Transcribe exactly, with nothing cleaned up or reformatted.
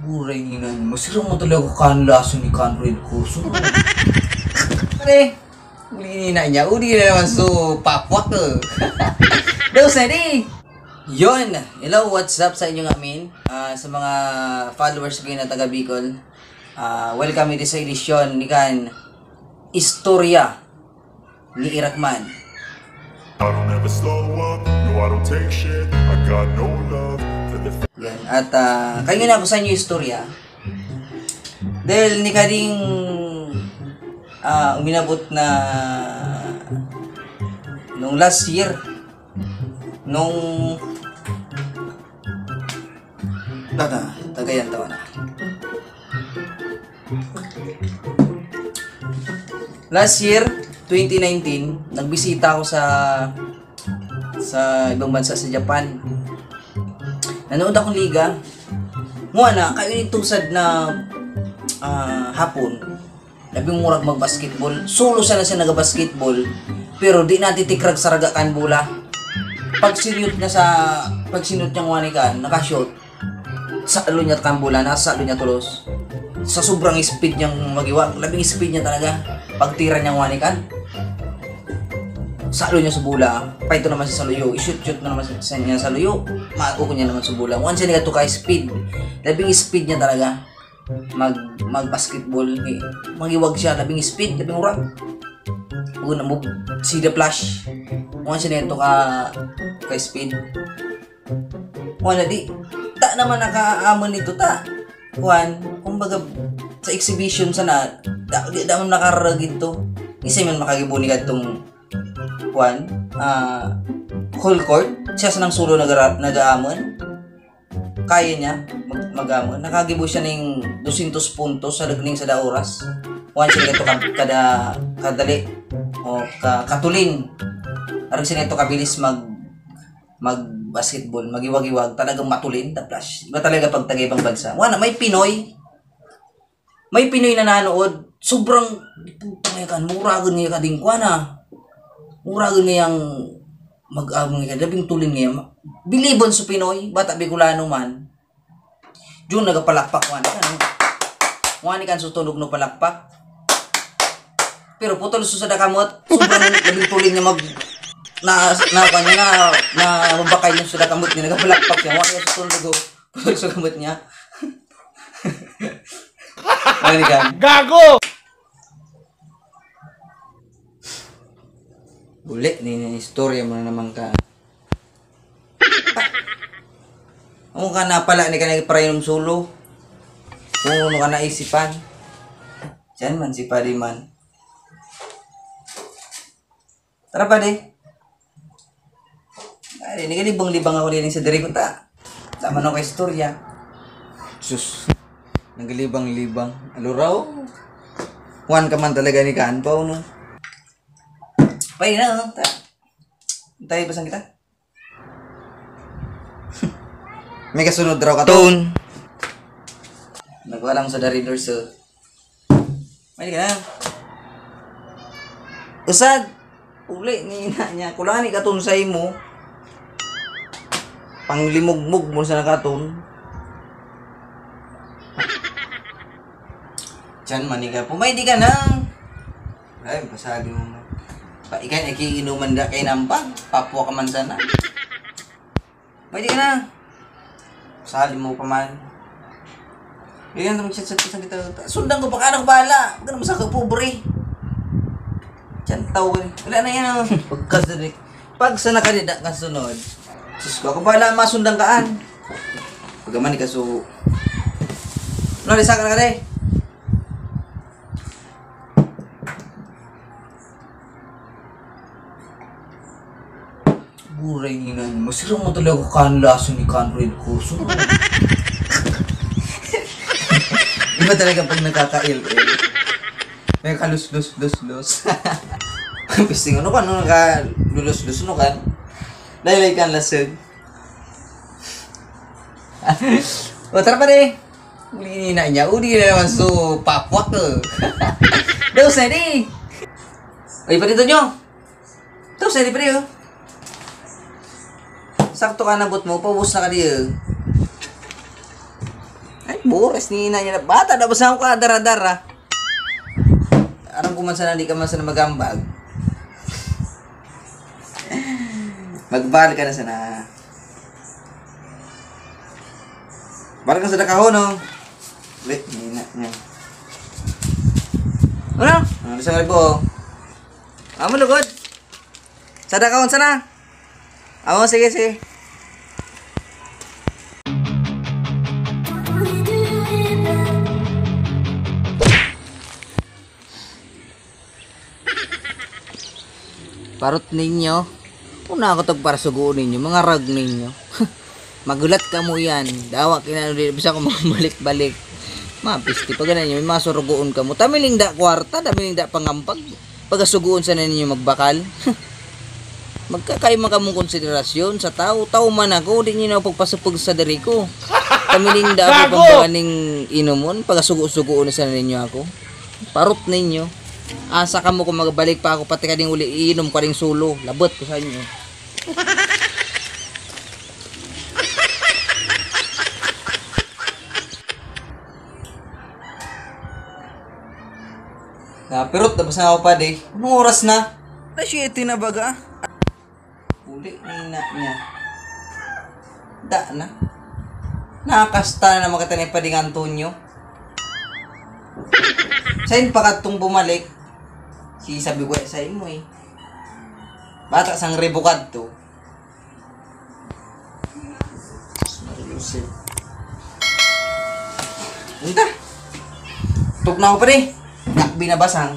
Buray ni nan, masira mo talaga kan laso ni Conrad Curso. Pare, uli na niya, uli na naman so papwak ko. Daw sa di. Yon, hello, what's up sa inyong amin? Ah, sa mga followers ko na taga Bicol, ah, welcome ito sa edisyon ni kan Istorya ni Irakman. I don't ever slow up, no, I don't take shit. I got no love for the Yan. At uh, kayo na ako sa inyo istorya. Dahil ni kading uh, uminabot na nung last year, nung Taga, tagayan taon na. Last year, twenty nineteen, nagbisita ako sa sa ibang bansa sa Japan. Nanood akong liga. Muha na, kayo tusad na uh, hapon. Labing murag mag-basketball. Solo sana siya naga-basketball. Pero di natitikrag sa raga kan bola. Pag sinute na sa pag sinute niya ngwani kan, nakashoot. Salo niya kan bola, nasalo niya tulos. Sa sobrang speed niyang magiwag, labing speed niya talaga. Pagtira niya ngwani kan, salo niya sa bola, paito naman siya sa luyo, i-shoot-shoot na naman sa niya sa luyo, maako niya naman sa bola. Once niya to ka speed, labing speed niya talaga. Mag mag-basketball, magiwag siya, labing speed, labing urag. Una mo, si The Flash. Once niya to ka ka speed. Wala di. Ta naman nakaamon nito ta. Kuan, kumbaga sa exhibition sana, da, di da man nakararag ito. Isa man makagibo ni kadtong kuan, ah, whole court. Siya sa nang solo nagara- nagaamon. Kaya niya mag, mag-amon. Nakagibo siya ning dosyentos puntos sa lagning sada oras. Kuan siya ito ka, kada kadali o ka, katulin. Arag siya ito kabilis mag mag-basketball, magiwag-iwag, talagang matulin, the flash. Iba talaga pag taga-ibang bansa. Wala, may Pinoy. May Pinoy na nanood, sobrang, putang ina, muragon niya kading kuan ah. Muragon niya ang mag-abong niya, labing tulin niya. Bilibon sa Pinoy, bata Bicolano man. Jun, nagapalakpak, wani kan, ano? Wani kan sutunog no palakpak. Pero putol su sada kamot, sobrang labing tuling niya mag, na, na, kanya na, na, mabakay niya su sada kamot niya, nagapalakpak siya, wani kan sutunog, oh. Putol su kamot niya. Wani kan. Gago! Uli, ni istorya mo na naman ka. Ang ka napala ni ka nagparainom solo. Kung ano ka naisipan. Diyan man si Padi man. Tara, Padi. Ay, nagalibang-libang ako din sa diri ko ta. Tama na ko istorya. Sus. Nagalibang-libang. Aluraw. Juan ka man talaga ni Kanto, no? Pwede na, no? Ta. Tayo, basang kita. May kasunod raw ka, Ton. Nagwalang sa daridor, so. May ka na. Usag. Uli ni ina niya. Kulangan ni katon sa imo. Panglimugmog mo sa nakaton. Diyan, maniga. Pumay di ka na. Ay, pasali mo na. Pa, ikaw, nakiinuman da kay nampag. Papwa ka man sana. Pwede ka na. Sali mo pa man. Ganyan naman siya sa isang kita. Sundan ko, baka na ko bahala. Huwag ka naman sa pobre. Diyan, tao ka rin. Wala na yan. Pagkasunod. Pag sa nakalida ka sunod. Sus ko, ako bahala, masundan ka an. Pagaman ka so. No, lisa ka na ka, eh. Buray ni nan, masira mo talaga kan laso ni Conrad Curso. Iba talaga pag nakaka-L A. May kalus-lus-lus-lus. Pisting ano ka, no? Nakalulos-lus, no, kan? Dahil ay kan lasag. O, tara pa, de. Uli na niya. Uli na naman so, papwak, eh. Daw sa di. Ay, patito nyo. Daw sa di, pre, oh. Sakto ka nabot mo, paubos na ka di, oh. Ay, Buras ni ina niya na, bata na basta ako ka dara-dara. Aram ko man sana, di ka man sana magambag. Magbal ka na sana. Bal ka sa dakaho, no? Wait, ni ina niya. Ano? Ang isang ribo, oh. Amo lugod. Sa dakaon sana. Oo, sige, sige. Parot ninyo. Una ako tag para sugoon ninyo, mga rag ninyo. Magulat kamo yan. Dawa kinano di bisa ko mabalik-balik. Mapisti pa ganun yun, masurugoon kamo. Tamiling da kwarta, tamiling da pangampag. Pagasugoon sana ninyo magbakal. Magkakaima kamong konsiderasyon sa tao. Tao man ako, di niyo na ako pagpasupog sa diri ko. Kami ning dabo pambangan ning inumon, pagasugo-sugoon na sana ninyo ako. Parot ninyo. Asa kamo kung magbalik pa ako, pati kaning uli iinom ko ning sulo. Labot ko sa inyo. Napirot na basta ako, padi. Anong oras na? Alas siyete na baga. Uli ni ina niya. Da na. Nakasta na naman kita ni Pading Antonio. Sain pa kadtong bumalik? Si sabi ko sa imo eh. Bata sang rebukad to. Mariusip. Unta. Tugnaw pa rin. Nak binabasang.